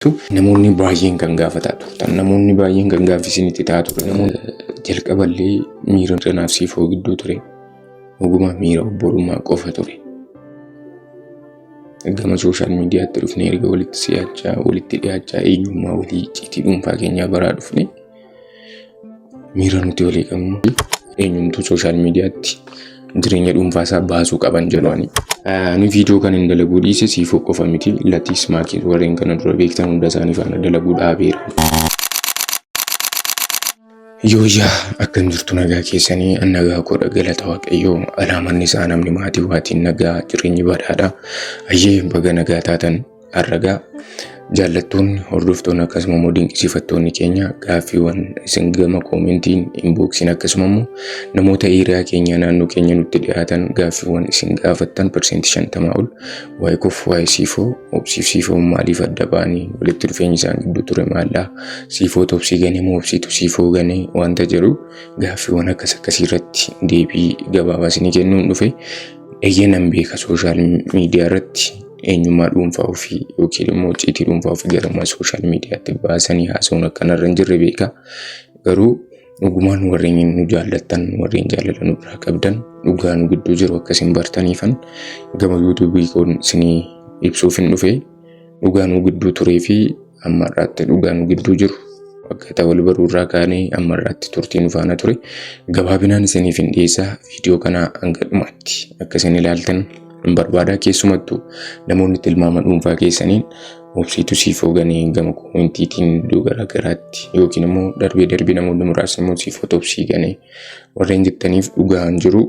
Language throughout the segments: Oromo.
Namoonni baay'een kan gaafataa turtan, namoonni baay'een kan gaaffii isinitti ta'aa ture. Jalqaballee miira kanaaf siifoo gidduu ture. Dhuguma miira obbolummaa qofa ture. Gama sooshaal miidiyaatti dhufnee erga walitti si'aachaa, walitti dhiyaachaa eenyummaa walii icciitii dhuunfaa keenyaa baraa dhufne miira nuti walii qabnu eenyumtuu sooshaal miidiyaatti jireenya dhuunfaa isaa baasuu qaban jedhu ani. Ani viidiyoo kan hin dalaguu dhiise siifoo qofa miti latiis maakii warreen kana dura beektan hunda isaanii faana dalaguu dhaabeera. Yooyyaa akkam jirtu nagaa keessanii an nagaa koodha galata waaqayyoo alaamanni isaa namni maatii waatiin nagaa jireenyi badhaadha ayyee baga nagaa taatan har'agaa jaallattoonni hordoftoonni akkasuma immoo dinqisiifattoonni keenya gaaffiiwwan isin gama koomentiin inbooksiin akkasuma immoo namoota hiriyaa keenya naannoo keenya nutti dhiyaatan gaaffiiwwan isin gaafattan 50% ol waa'ee koof waa'ee siifoo obsiif siifoo maaliif adda ba'anii walitti dhufeenyi isaan gidduu ture maallaa siifootu obsii ganee moo obsiitu siifoo ganee wanta jedhu gaaffiiwwan akkas akkasii irratti deebii gabaabaa isinii kennuun dhufe. Eeyyee nan beeka sooshaal miidiyaa irratti eenyummaa dhuunfaa ofii yookiin immoo icciitii dhuunfaa ofii gara sooshaal miidiyaatti baasanii haasa'uun akkanarra hin jirre beeka. Garuu dhugumaan warreen nu jaallattan warreen jaalala nu biraa qabdan dhugaa nu gidduu jiru akka isin bartaniifan gama yuutuubii koon isinii ibsuuf hin dhufe dhugaa nu gidduu turee fi amma irraatti dhugaa nu gidduu jiru akkaataa wal baruu irraa kaanee amma irraatti turtii nu faana ture gabaabinaan isiniif hin dhiyeessa viidiyoo kana hanga dhumaatti akka isin ilaaltan hin barbaada keessumattuu namoonni tilmaama dhuunfaa keessaniin obsiitu siif hooganee gama koomentiitiin iddoo garaa garaatti yookiin immoo darbee darbee namoonni muraasni immoo siif otobsii ganee warreen jettaniif dhugaan jiru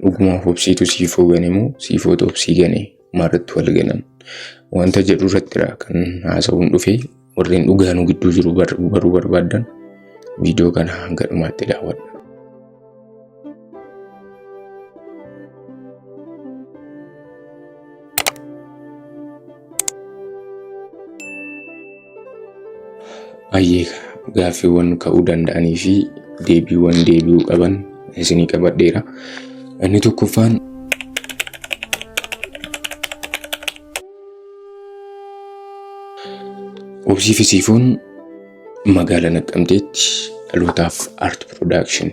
dhugumaaf obsiitu siif hoogane moo siif otobsii ganee maarratti wal ganan wanta jedhu irrattidha kan haasa'uun dhufe warreen dhugaa nu gidduu jiru baruu barbaaddan viidiyoo kana hanga dhumaatti daawwadha. Baay'ee gaaffiiwwan ka'uu danda'anii fi deebiiwwan deebi'uu qaban isinii qabadheera. Inni tokkoffaan Obsii fi Siifoon magaalaa Naqqamteetti dhalootaaf Art Production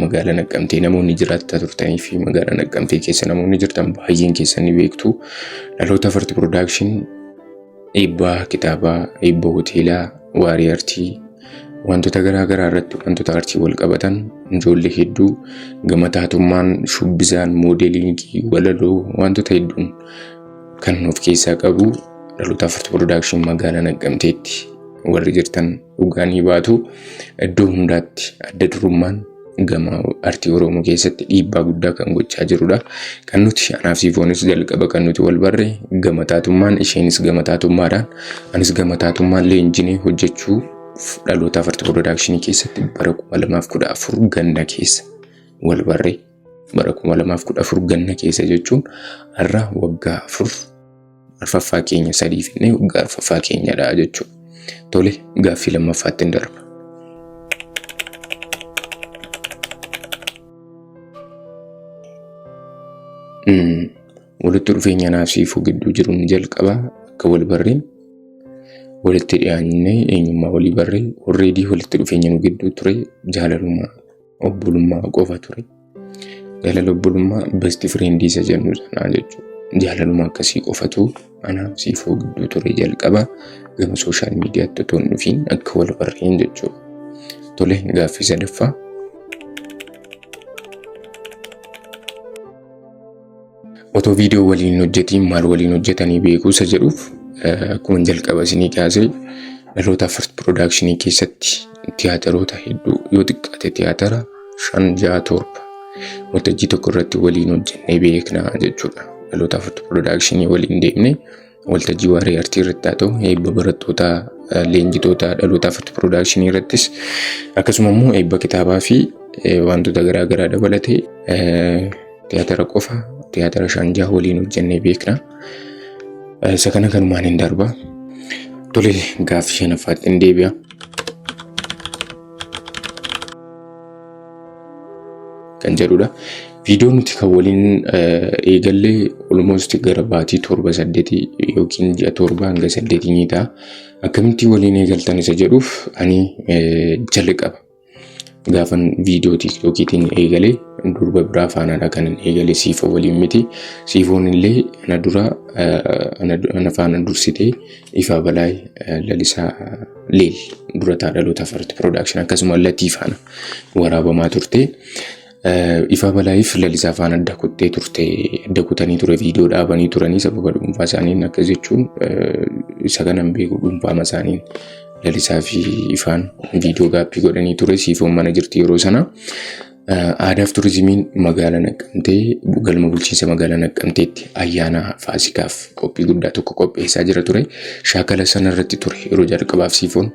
magaalaa Naqqamtee namoonni jiraattaa turtanii fi magaalaa Naqqamtee keessa namoonni jirtan baay'een keessan ni beektu. Dhalootaaf Art Production eebba kitaabaa, eebba hoteelaa, waarii artii wantoota garaa garaa irratti wantoota artii wal qabatan ijoollee hedduu gama taatummaan, shubbisaan, moodeeliingii, walaloo wantoota hedduun kan of keessaa qabu Dhaloota Art Production magaalaa Naqqamteetti warri jirtan dhugaa ni baatu. Iddoo hundaatti adda durummaan gama artii Oromoo keessatti dhiibbaa guddaa kan gochaa jirudha. Kan nuti anaaf siifoonis jalqaba kan nuti wal barre gama taatummaan isheenis gama taatummaadhaan anis gama taatummaan leenjinee hojjechuu Dhaloota Art Production keessatti bara 2014 ganna keessa wal barre. Bara 2014 ganna keessa jechuun har'a waggaa afur arfaffaa keenya sadii finnee waggaa arfaffaa keenyadha jechuudha. Tole gaaffii lammaffaatti hin darba. Walitti dhufeenya naaf siifuu gidduu jiru ni jalqaba akka wal barreen walitti dhiyaannee eenyummaa walii barree already walitti dhufeenya nu gidduu ture jaalaluma obbolummaa qofa ture. Jaalala obbolummaa best friend isa jennu sanaa jechuudha. Jaalaluma akkasii qofatu anaaf siifoo gidduu ture jalqaba gama sooshaal miidiyaatti otoo hin dhufiin akka wal barreen jechuudha. Tole gaaffii sadaffaa. Otoo viidiyoo waliin hojjetiin maal waliin hojjetanii beekuu isa jedhuuf akkuma jalqaba isinii kaasee dhaloota first production keessatti tiyaataroota hedduu yoo xiqqaate tiyaatara 5 6 7 waltajjii tokko irratti waliin hojjennee beekna jechuudha. Dhaloota first production waliin deemnee waltajjii waaree artii irratti haa ta'u eebba barattoota leenjitoota dhaloota first production irrattis akkasuma immoo eebba kitaabaa fi wantoota garaa garaa dabalatee tiyaatara qofa tiyaatara 5 6 waliin hojjennee beekna. Isa kana kanumaan hin darba. Tole gaaffii shanaffaatti hin deebi'a. Kan jedhudha. Viidiyoo nuti kan waliin eegalle almost gara baatii 7 8 yookiin ji'a 7 hanga 8 ni ta'a. Akkamitti waliin eegaltan isa jedhuuf ani jalqaba gaafan viidiyoo tiiktookiitiin eegale durba biraa faanaadha kan eegale, Siifoo waliin miti. Siifoon illee ana dura ana faana dursitee Ifaa Balaay Lalisaa Leel durataa dhaloota Farti Production akkasuma Latii faana waraabamaa turte. Ifaa Balaayiif Lalisaa faana adda kuttee turte, adda kutanii ture, viidiyoo dhaabanii turanii sababa dhuunfaa isaaniin. Akkas jechuun isa kanan beeku, dhuunfaama isaaniin Lalisaa fi Ifaan viidiyoo gaappii godhanii ture. Siifoon mana jirti yeroo sana. Aadaaf turizimiin magaalaa Naqqamtee galma bulchiinsa magaalaa Naqqamteetti ayyaana Faasikaaf qophii guddaa tokko qopheessaa jira ture. Shaakala sana irratti ture yeroo jalqabaaf Siifoon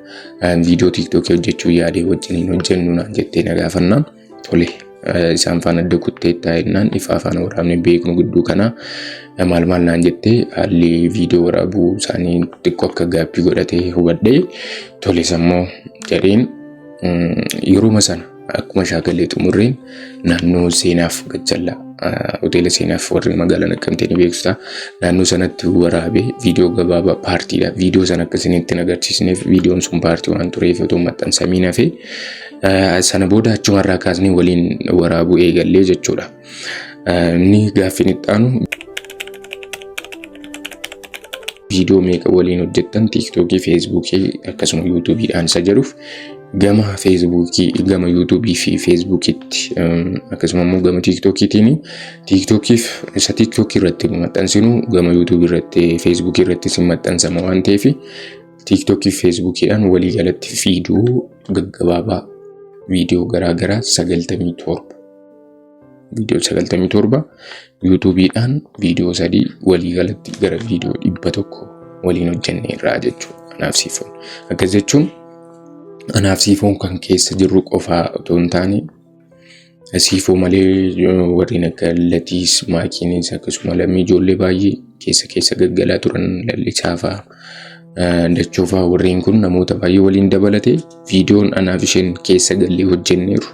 viidiyoo tiiktookii hojjechuu yaadee wajjiniin hojjennu naan jettee na gaafannaan, tole, isaan faana adda kuttee taa'ennaan Ifaa faana waraabnee beeknu gidduu kana maal maal naan jettee, haalli viidiyoo waraabuu isaanii xiqqoo akka gaappii godhatee hubadhee, tole sammoo jedheen. Yeruma sana akkuma shaakallee xumurreen naannoo Seenaaf Gachallaa, hoteela Seenaaf, warri magaalaa Naqqamtee ni beeksisa, naannoo sanatti waraabee viidiyoo gabaabaa paartiidha. Viidiyoo sana akka isinitti hin agarsiisneef, viidiyoon sun paartii waan tureef otoo maxxansamii hafee. Sana booda achumarraa kaasnee waliin waraabuu eegallee jechuudha. Inni gaaffiin itti aanu, viidiyoo meeqa waliin hojjettan tiiktookii, feesbuukii akkasuma yuutuubiidhaan isa jedhuuf, gama feesbuukii, gama yuutuubii fi feesbuukiitti akkasuma immoo gama tiiktookiitiin, tiiktookiif isa tiiktookii irratti maxxansinu gama yuutuubii irratti, feesbuukii irrattis hin maxxansama waan ta'eef, tiiktookii fi feesbuukiidhaan walii galatti viidiyoo gaggabaabaa, viidiyoo garaagaraa 97, viidiyoo 97, yuutuubiidhaan viidiyoo 3, walii galatti gara viidiyoo 100 waliin hojjenne irraa jechuudha. Anaaf Siifoon. Akkas jechuun anaaf Siifoon kan keessa jirru qofaa otoo hin taane, Siifoo malee warreen akka Latiis, Maakiinis akkasuma lammii ijoollee baay'ee keessa keessa gaggalaa turan, Lallisaa fa'aa, Dachoo fa'aa, warreen kun namoota baay'ee waliin dabalatee viidiyoon anaaf isheen keessa gallee hojjenneeru.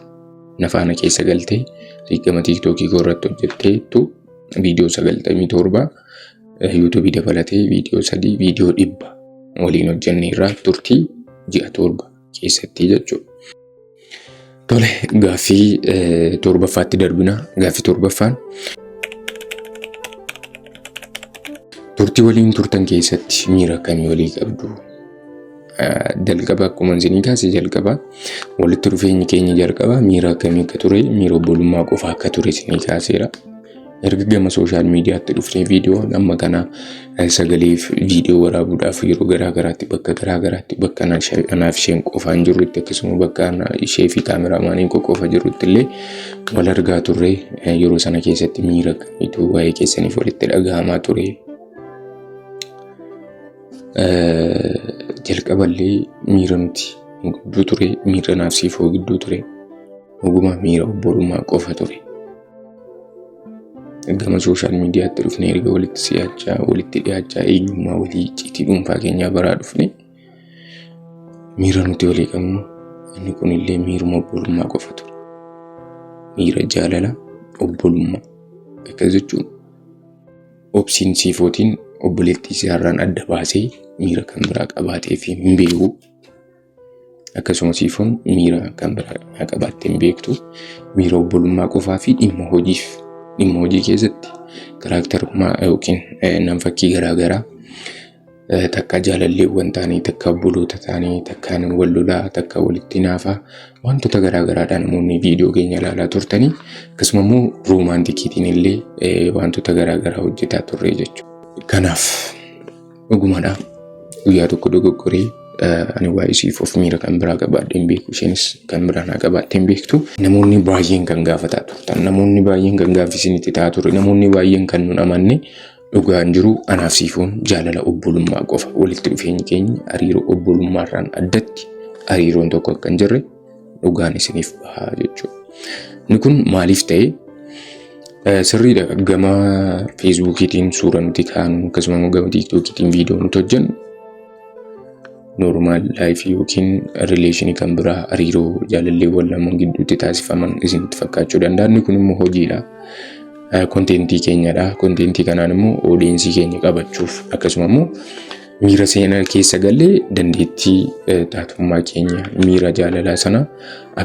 Na faana keessa galtee gama tiiktookii koo irratti hojjetteettu viidiyoo 97, yuutuubii dabalatee viidiyoo 3, viidiyoo 100 waliin hojjenneerra turtii ji'a 7 keessatti jechuudha. Tole, gaaffii torbaffaatti darbina. Gaaffii torbaffaan, turtii waliin turtan keessatti miira akkamii walii qabdu? Jalqaba akkuma isinii kaase, jalqaba walitti dhufeenyi keenya jalqaba miira akkamii akka ture, miira obbolummaa qofa akka ture isinii kaaseera. Erga gama social miidiyaatti dhufnee viidiyoo amma kana sagaleef viidiyoo waraabuudhaaf yeroo garaa garaatti, bakka garaa garaatti, bakka anaaf isheen qofaan jirrutti, akkasuma bakka ishee fi kaameraamaaniin koo qofa jirrutti illee wal argaa turre. Yeroo sana keessatti miira akkamiitu waa'ee keessaniif walitti dhaga'amaa ture? Jalqaballee miira nuti gidduu ture, miira naaf Siifoo gidduu ture, dhuguma miira obbolummaa qofa ture. Gama social miidiyaatti dhufnee erga walitti si'aachaa, walitti dhiyaachaa, eenyummaa walii, icciitii dhuunfaa keenyaa baraa dhufne, miira nuti walii qabnu inni kunillee miiruma obbolummaa qofa ture. Miira jaalala obbolummaa. Akkas jechuun Obsiin Siifootiin obboleettii isaarraan adda baasee miira kan biraa qabaatee fi hin beeku. Akkasuma Siifoon miira kan biraa qabaattee hin beektu. Miira obbolummaa qofaa fi dhimma hojiif, dhimma hojii keessatti karaakterummaa yookiin namfakkii garaagaraa, takka jaalalleewwan ta'anii, takka obboloota ta'anii, takkaan wal lolaa, takka walitti hinaafaa, wantoota garaagaraadhaan namoonni viidiyoo keenya ilaalaa turtanii, akkasuma immoo roomaantikiitiin illee wantoota garaagaraa hojjetaa turre jechuudha. Kanaaf dhugumadha, guyyaa tokko dogoggoree ani waa'ee Siifoof miira kan biraa qabaadhee hin beeku, isheenis kan biraa naa qabaattee hin beektu. Namoonni baay'een kan gaafataa turtan, namoonni baay'een kan gaaffii isinitti ta'aa ture, namoonni baay'een kan nun amanne, dhugaan jiru anaaf Siifoon jaalala obbolummaa qofa. Walitti dhufeenyi keenya hariiroo obbolummaarraan addatti hariiroon tokko akka hin jirre dhugaan isiniif bahaa jechuudha. Inni kun maaliif ta'e? Sirriidha, gama feesbuukiitiin suura nuti kaanu, akkasuma gama tiiktookiitiin viidiyoo nuti hojjennu Normal life yookiin relationii kan biraa hariiroo jaalalleewwan lamaan gidduutti taasifaman isinitti fakkaachuu danda'a. Inni kun immoo hojiidha. Contentii keenyadha. Contentii kanaan immoo audience keenya qabachuuf akkasuma immoo miira seenaa keessa gallee dandeettii taatummaa keenya miira jaalalaa sana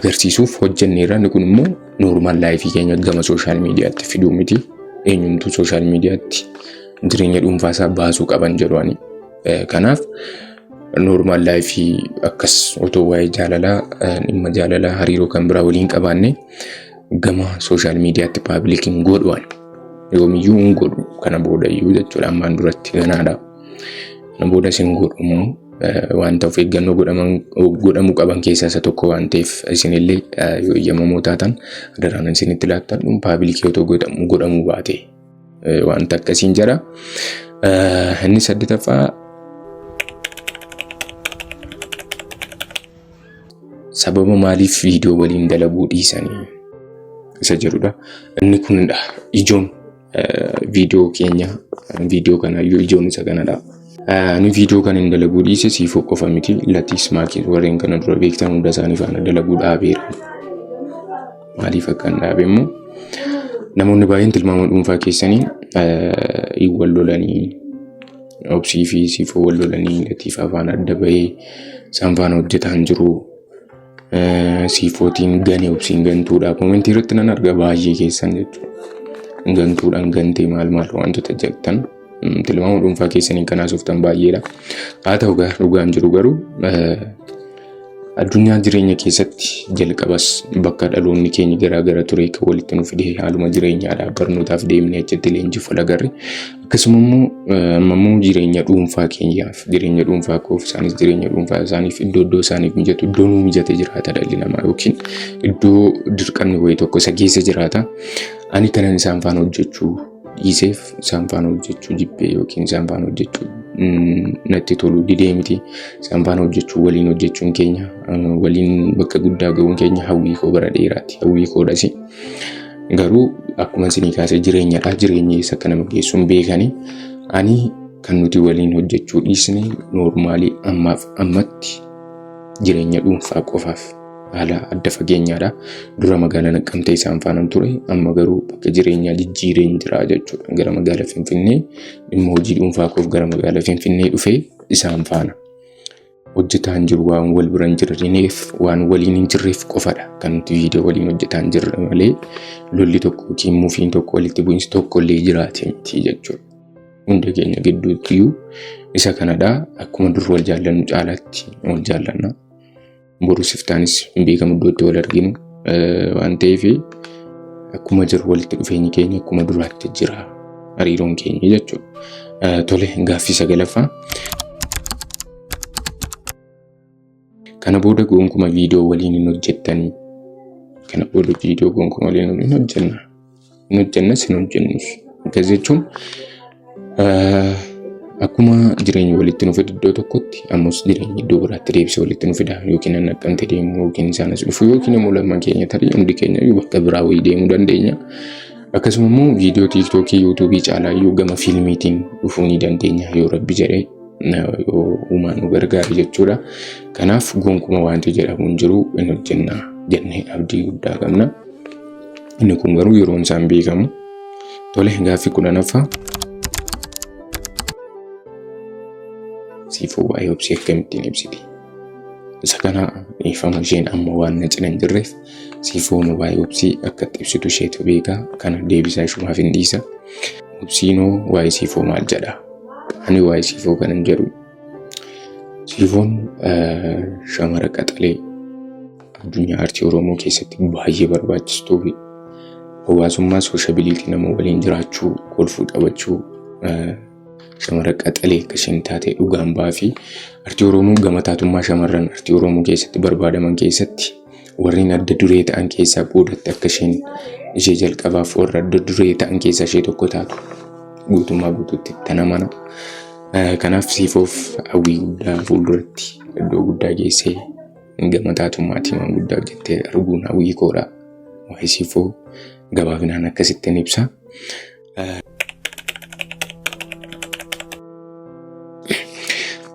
agarsiisuuf hojjenneerra. Inni kun immoo normal life keenya gama social mediatti fiduu miti. Eenyumtuu social mediatti jireenya dhuunfaa isaa baasuu qaban jedhu ani. Kanaaf normal life akkas otoo waa'ee jaalalaa dhimma jaalalaa hariiroo kan biraa waliin qabaanne gama social mediatti public hin godhu ani. Yoomiyyuu hin godhu kana booda iyyuu jechuudha ammaan duratti ganaadha. Kana boodas hin godhu immoo wanta of eeggannoo godhamuu qaban keessaa isa tokko waan ta'eef isinillee yoo eeyyamamoo taatan adaraan isinitti laattan public otoo godhamuu baate wanta akkasiin jira. Inni saddeetaffaa sababa maaliif viidiyoo waliin dalaguu dhiisanii isa jedhudha. Inni kunidha ijoon viidiyoo keenya viidiyoo kanaayyuu ijoon isa kanadha. Ani viidiyoo kan hin dalaguu dhiise siifoo qofa miti latiis maakii warreen kana dura beektan hunda isaanii faana dalaguu dhaabeera. Maaliif akka hin dhaabe immoo namoonni baay'een tilmaama dhuunfaa keessanii wal lolanii obsii fi siifoo wal lolanii latiif afaan adda bahee isaan faana hojjetaa hin jiru. Siifootiin gane obsiin gantuudha. Commentii irratti nan arga baay'ee keessan jechuudha. Gantuudhaan gantee maal maal wantoota jettan tilmaama dhuunfaa keessanii kan haasoftan baay'eedha. Haa ta'u dhugaan jiru garuu addunyaa jireenya keessatti jalqabas bakka dhaloonni keenya garaagara ture kan walitti nu fide haaluma jireenyaadha barnootaaf deemnee achitti leenjiif wal agarre. Akkasuma immoo amma immoo jireenya dhuunfaa keenyaaf jireenya dhuunfaa koof isaanis jireenya dhuunfaa isaaniif iddoo iddoo isaaniif mijatu iddoo nuu mijate jiraata dhalli namaa yookiin iddoo dirqamni wayii tokko isa keessa jiraata. Ani kanan isaan faana hojjechuu dhiiseef isaan faana hojjechuu jibbee yookiin isaan faana hojjechuu natti toluu didee miti. Isaan faana hojjechuu waliin hojjechuun keenya waliin bakka guddaa ga'uun keenya hawwii koo bara dheeraati. Hawwii koodhas. Garuu akkuma isinii kaasee jireenyadha. Jireenyi eessa akka nama geessu hin beekani. Ani kan nuti waliin hojjechuu dhiisne normal ammaaf ammatti jireenya dhuunfaa qofaaf haala adda fageenyaadha. Dura magaalaa Naqqamtee isaan faana ture. Amma garuu bakka jireenyaa jijjiireen jira jechuudha. Gara magaalaa Finfinnee dhimma hojii dhuunfaa koof gara magaalaa Finfinnee dhufee isaan faana hojjetaa hin jiru waan wal bira hin jirreef waan waliin hin jirreef qofadha kan nuti viidiyoo waliin hojjetaa hin jirre malee lolli tokko yookiin mufiin tokko walitti bu'iinsi tokko illee jiraate miti jechuudha. Hunda keenya gidduutti iyyuu isa kanadha. Akkuma dur wal jaallannu caalaatti wal jaallanna. Boru siftaanis hin beekamu iddoo itti wal arginu waan ta'eef akkuma jiru walitti dhufeenyi keenya akkuma duraatti jira hariiroon keenya jechuudha. Tole gaaffii sagalaffaa. Kana booda gonkumaa viidiyoo waliin hin hojjettanii. Kana booda viidiyoo gonkumaa waliin hin hojjenna. Hin hojjennas hin hojjennus. Akkas jechuun akkuma jireenyi walitti nu fida iddoo tokkotti ammas jireenyi iddoo biraatti deebisee walitti nu fida yookiin an naqqamte deemu yookiin isaan as dhufu yookiin immoo lamman keenya tarii hundi keenya iyyuu bakka biraa wayii deemuu dandeenya. Akkasuma immoo viidiyoo TikTokii YouTubeii caalaa iyyuu gama fiilmiitiin dhufuu ni dandeenya yoo rabbi jedhee yoo uumaan nu gargaare jechuudha. Kanaaf gonkuma wanti jedhamu hin jiru hin hojjenna jennee abdii guddaa qabna. Inni kun garuu yeroon isaan beekamu. Tole gaaffii kudhanaffaa. Siifoo waa'ee obsii akkamittiin ibsiti? Isa kana dhiifama isheen amma waan na cina hin jirreef siifoon waa'ee obsii akkatti ibsitu isheetu beeka. Kana deebisaa ishumaaf hin dhiisa. Obsiinoo waa'ee siifoo maal jedha? Ani waa'ee siifoo kanan jedhu siifoon shamara qaxalee addunyaa aartii Oromoo keessatti baay'ee barbaachistuu fi hawaasummaa sociability nama waliin jiraachuu, kolfuu taphachuu shamara qaxalee akka isheen taate dhugaan ba'aa fi aartii Oromoo gama taatummaa shamarran aartii Oromoo keessatti barbaadaman keessatti warreen adda duree ta'an keessaa boodatti akka isheen ishee jalqabaaf warra adda duree ta'an keessaa ishee tokko taatu guutummaa guutuutti tan amana. Kanaaf siifoof hawwii guddaa fuulduratti iddoo guddaa geessee gama taatummaatiin waan guddaa hojjettee arguun hawwii koodha. Waa'ee siifoo gabaabinaan akkasittiin ibsa.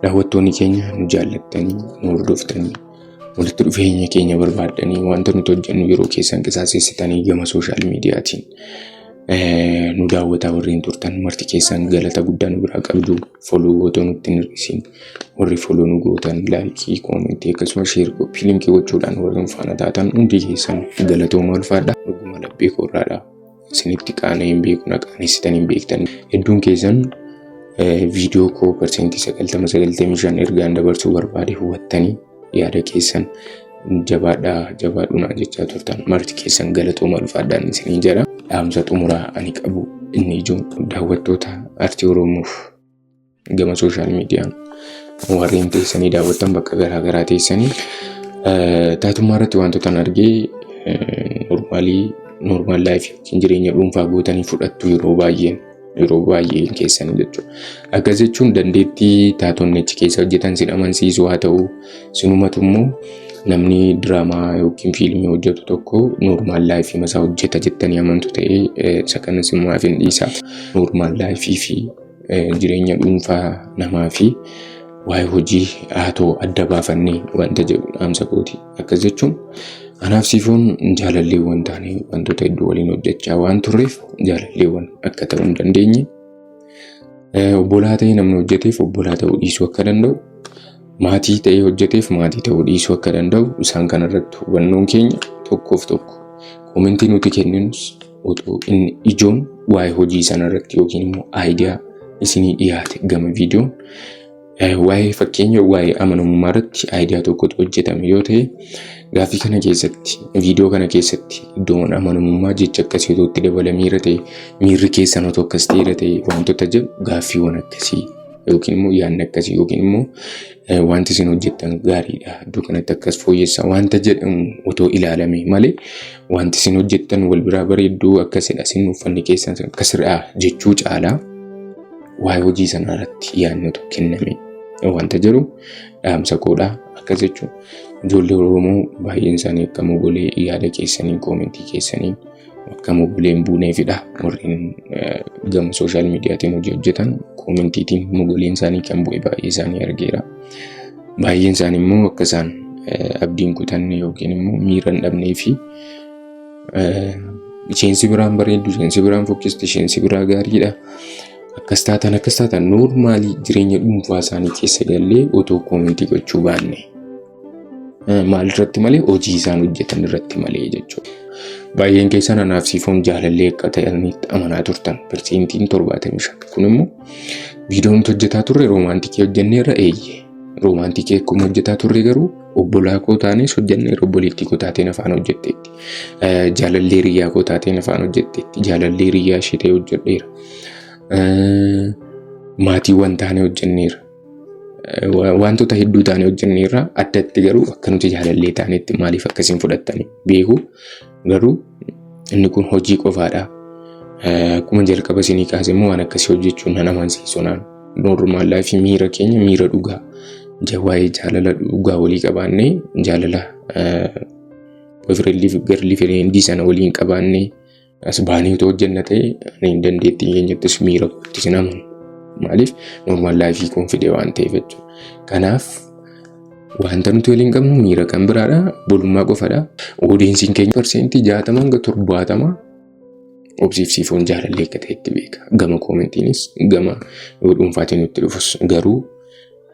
Daawwattoonni keenya nu jaallattanii, nu hordoftanii, walitti dhufeenya keenya barbaaddanii, wanta nuti hojjennu yeroo keessan qisaasessitanii gama social mediaatiin nu daawwataa warreen turtan marti keessan galata guddaa nu biraa qabdu. Follow gootoo nutti hin hir'isiin. Warri follow nu gootan, like, comment, akkasumas share, copy link gochuudhaan warri nu faana taatan hundi keessan galatooma, ulfaadha. Dhuguma laphee koorraadha. Isinitti qaana'ee hin beeku, na qaanessitan hin beektan. Hedduun keessan viidiyoo koo 90% 95% ergaan dabarsuu barbaade hubattanii yaada keessan jabaadhaa, jabaadhu naa jechaa turtan. Marti keessan galatooma, ulfaadhaan isiniin jedha. Dhaamsa xumuraa ani qabu inni ijoon daawwattoota artii Oromoof gama social mediaan warreen teessanii daawwattan, bakka garaa garaa teessanii, taatummaa irratti wantoota argee normal life yookiin jireenya dhuunfaa gootanii fudhattu yeroo baay'een, yeroo baay'ee keessan jechuudha. Akkas jechuun dandeettii taatonni achi keessa hojjetan sin amansiisu haa ta'u, sinumatu immoo namni diraamaa yookiin fiilmii hojjetu tokko normal life masaa hojjeta jettanii amantu ta'ee, isa kanas immoo hin dhiisa. Normal life fi jireenya dhuunfaa namaa fi waa'ee hojii haa ta'u adda baafannee wanta jedhu dhaamsa kooti. Akkas jechuun anaaf Siifoon jaalalleewwan taanee wantoota hedduu waliin hojjechaa waan turreef jaalalleewwan akka ta'uu hin dandeenye. Obbolaa ta'ee namni hojjeteef obbolaa ta'uu dhiisuu akka danda'u, maatii ta'ee hojjeteef maatii ta'uu dhiisuu akka danda'u, isaan kanarratti hubannoon keenya tokkoof tokko. Comment nuti kenninus otoo inni ijoon waa'ee hojii sanarratti yookiin immoo idea isinii dhiyaate gama viidiyoon waa'ee, fakkeenya, waa'ee amanamummaa irratti idea tokkotu hojjetame yoo ta'e, gaaffii kana keessatti, viidiyoo kana keessatti iddoon amanamummaa jecha akkasii otoo itti dabalameera ta'e, miirri keessan otoo akkas ta'eera ta'e, wantoota jedhu, gaaffiiwwan akkasii yookiin immoo yaadni akkasii yookiin immoo wanti isin hojjettan gaariidha, iddoo kanatti akkas fooyyessa wanta jedhamu otoo ilaalame malee, wanti isin hojjettan wal biraa bareedduu, akkasidha, isin uffanni keessan akkasidha jechuu caalaa waa'ee hojii sanaa irratti yaadni otoo kenname wanta jedhu dhaamsa koodha. Akkas jechuun ijoollee Oromoo baay'een isaanii akka mogolee yaada keessanii, comment keessanii akka mogolee hin buuneefidha. Warreen gama social mediaatiin hojii hojjetan commentiitiin mogoleen isaanii kan bu'e baay'ee isaanii argeera. Baay'een isaanii immoo akka isaan abdiin kutanne yookiin immoo miira hin dhabnee fi isheensi biraan bareeddu, isheensi biraan fokkisti, isheensi biraa gaariidha. Akkas taatan, akkas taatan, normal jireenya dhuunfaa isaanii keessa gallee otoo comment gochuu baanne. Maal irratti malee? Hojii isaan hojjetan irratti malee jechuudha. Baay'een keessan anaaf Siifoon jaalallee akka ta'anitti amanaa turtan, 75%. Kun immoo viidiyoo nuti hojjetaa turre romantic hojjenneerra, eeyyee. Romantic akkuma hojjetaa turre garuu obbolaa koo taanes hojjenneerra, obboleettii koo taateen afaan hojjetteetti. Jaalallee hiriyaa koo taateen afaan hojjetteetti. Jaalallee hiriyaa ishee ta'e hojjedheera. Maatiiwwan taanee hojjenneerra. Wantoota hedduu taanee hojjenneerra. Addatti garuu akka nuti jaalallee taanetti maaliif akkasiin fudhattanii beeku, garuu inni kun hojii qofaadha. Akkuma jalqaba isinii kaase immoo waan akkasii hojjechuun nan amansiisu naan. Normal life, miira keenya, miira dhugaa, waa'ee jaalala dhugaa walii qabaannee, jaalala boyfriend fi girlfriend sana waliin qabaannee as baanee otoo hojjenna ta'e, ani dandeettii keenyattis miira kootti sin amanu. Maaliif? Normal life koon fide waan ta'eef jechuudha. Kanaaf wanta nuti waliin qabnu miira kan biraadha. Bolummaa qofadha. Audienceiin keenya 60% hanga 70 Obsiif Siifoon jaalallee akka ta'etti beeka. Gama commentiinis gama dhuunfaatiin nutti dhufus garuu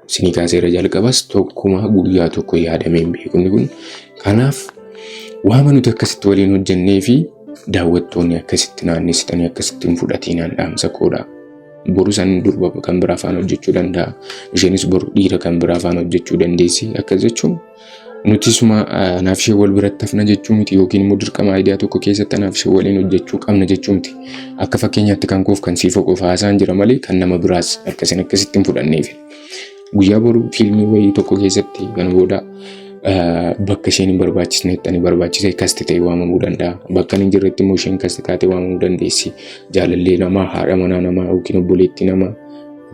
sinii kaaseera, jalqabas tokkuma guyyaa tokko yaadamee hin beeku inni kun. Kanaaf waama nuti akkasitti waliin hojjennee fi daawwattoonni akkasitti naannessitanii akkasitti hin fudhatinaan dhaamsa koodha. Boru san durba kan biraa faana hojjechuu danda'a. Isheenis boru dhiira kan biraa faana hojjechuu dandeessi. Akkas jechuun nuti suma anaaf ishee wal biratti hafna jechuu miti, yookiin immoo dirqama idea tokko keessatti anaaf ishee waliin hojjechuu qabna jechuu miti. Akka fakkeenyaatti kan koof kan Siifoo qofa haasaan jira malee kan nama biraas akkasin akkasitti hin fudhanneef. Guyyaa boru fiilmii wayii tokko keessatti kana booda bakka isheen hin barbaachisnetti ani barbaachisee cast ta'e waamamuu danda'a. Bakka hin jirretti immoo isheen cast taatee waamamuu dandeessi. Jaalallee namaa, haadha manaa namaa yookiin obboleettii namaa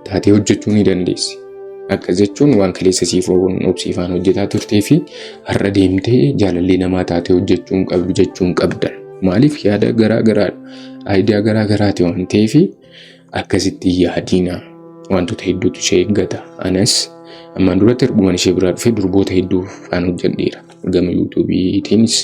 taatee hojjechuu ni dandeessi. Akkas jechuun waan kaleessa Siifoon Obsiifaan hojjetaa turtee fi har'a deemtee jaalallee namaa taatee hojjechuu hin qabdu jechuu hin qabdan. Maaliif? Yaada garaa garaadha. Idea garaa garaati waan ta'eef akkasitti yaadiina. Wantoota hedduutu ishee eeggata. Anas Ammaan duratti erguman ishee biraa dhufee durboota hedduu faana hojjedheera. Gama YouTubeiitiinis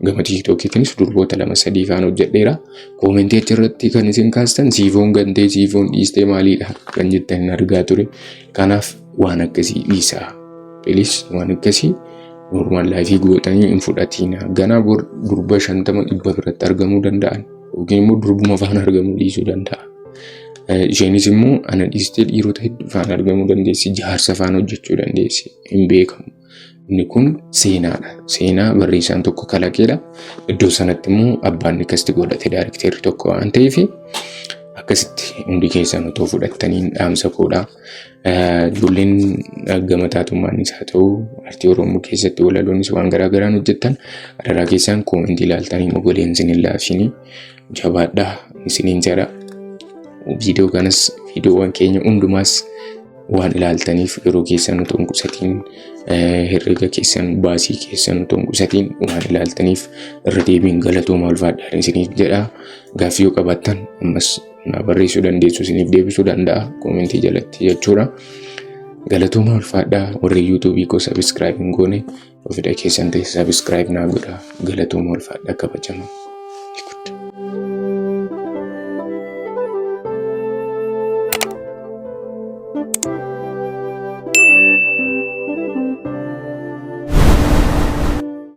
gama TikTokiitiinis durboota lama sadii faana hojjedheera. Commentii achirratti kan isin kaastan siifoon gantee, siifoon dhiistee, maaliidha kan jettan hin argaa ture. Kanaaf waan akkasii dhiisaa. Please, waan akkasii normal life gootanii hin fudhatiina. Ganaa bor durba 50 100 biratti argamuu danda'an yookiin immoo durbuma faana argamuu dhiisuu danda'a. Isheenis immoo ana dhiistee dhiirota hedduu faana argamuu dandeessi, jaarsa faana hojjechuu dandeessi, hin beekamu. Inni kun seenaadha. Seenaa barreessaan tokko kalaqeedha. Iddoo sanatti immoo abbaan akkasitti godhate directorri tokko waan ta'eef, akkasitti hundi keessan otoo fudhattaniin dhaamsa koodha. Ijoolleen gama taatummaanis haa ta'u, aartii Oromoo keessatti walaloonis waan garaa garaan hojjettan, adaraa keessaan commentii ilaaltanii mogoleen isin hin laafini, jabaadhaa isiniin jedha. Viidiyoo kanas, viidiyoowwan keenya hundumaas waan ilaaltaniif, yeroo keessan otoo hin qusatiin, herrega keessan, baasii keessan otoo hin qusatiin waan ilaaltaniif, irra deebiin galatooma, ulfaadhaan isiniif jedha. Gaaffii yoo qabaattan ammas na barreessuu dandeessu, isiniif deebisuu danda'a commentii jalatti jechuudha. Galatooma, ulfaadhaa. Warri YouTubeii koo subscribe hin goone, ofidha keessan ta'e subscribe naa godha. Galatooma, ulfaadhaa, kabajamaa.